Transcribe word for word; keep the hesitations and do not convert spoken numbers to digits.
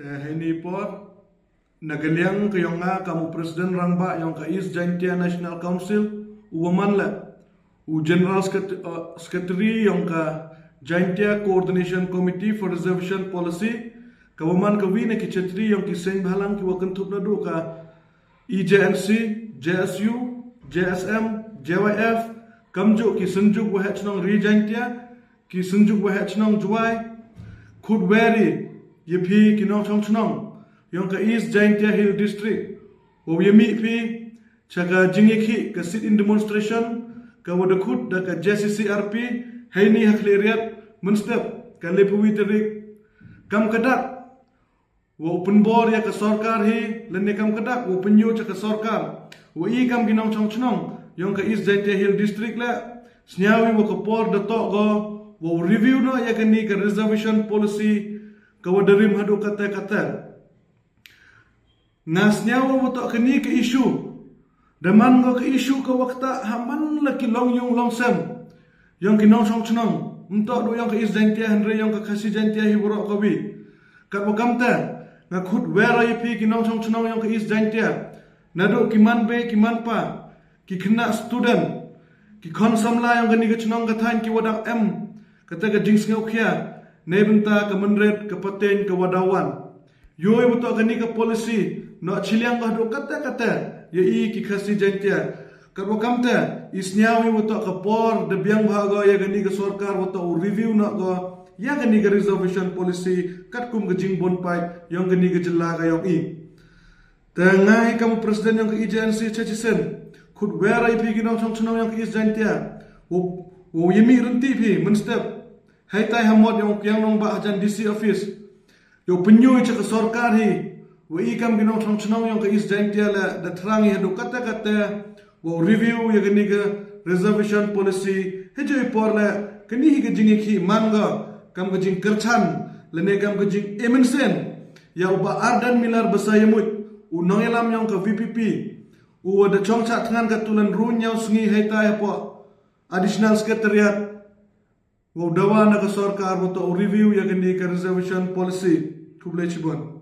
Te heini por na ka liang ka yong nga kam u President Rangbah yong ka East Jaintia National Council, u wa man le u General Secret- uh, Secretary yong ka Jaintia Coordination Committee for Reservation Policy, ka wa man ka wi na ki chetri yong ki seng bhalang ki wa kynthup na du ka E J N C, J S U, J S M, J Y F, kamju ki Synjuk Waheh Chnong Ri Jaintia, ki Synjuk Waheh Chnong Jwai. Khut weri ya phi ki nongchong chnong yong ka East Jaintia Hill District, wa ya mi phi cha ka jingyakhih ka sit-in demonstration ka wa da khut da ka J C C R P heini ha Khliehriat mynstep ka le phew wi tarik. Kam ka dak wa u pynbor ya ka sorkar hi, lane kam ka dak wa u pynyoh cha ka sorkar, wa i kam ki nongchong chnong yong ka East Jaintia Hill District le, sniawi wa ka por da toh go wa u review noh ya kani ka reservation policy ka wa da rim hadu kate kate. Nga sniawi wa toh kani ka issue da man go ka issue ka wa kata ha man la ki long yung long sem yong ki nongchong chnong, mtoh du yong ka East Jaintia hynre yong ka Khasi Jaintia hi waroh ka wi. Kat wa kamte nga khut wera ya phi ki nongchong chnong yong ka East Jaintia, na du ki man bei ki man pa, ki khynnah student, ki khon samla yong kani ka chnong ka thain ki wa dang em kata ka jingsngewkhia neibynta ka mynret ka pateng ka wa da wan. Yoh i wa toh kani ka policy noh chiliang ka hadu kate kate ya i ki Khasi Jaintia. Kat wa kamte i sniawi wa toh ka por da biang bha go ya kani ka sorkar wa toh u review noh go ya kani ka reservation policy katkum ka jingbun paid yong kani ka jylla ka yong i. Te nga hi kam u President yong ka E J N C cha chisen khut wera ya phi ki nongchong chnong yong ka East Jaintia, wa ya mi rynti phi mynstep hei tai ha mot yong u Kiang Nangbah hajan D C office, yow pynyoh cha ka sorkar hi wa i kam ki nongchong chnong yong ka East Jaintia le da thrang i hadu kate kate wa u review ya kani ka reservation policy. Hei joi por le kani hi ka jingyakhih man go kam ka jingkyrchan lane kam ka jing eminsen ya u Bah Ardent Miller Basaiawmoit, u nongyalam yong ka V P P, u wa da chong chah thngan ka tulan ru ñiaw sngi hei tai hapoh Additional Secretariat, wa u dawa na ka sorkar wa toh u review ya kani ka reservation policy. Khublei chibun.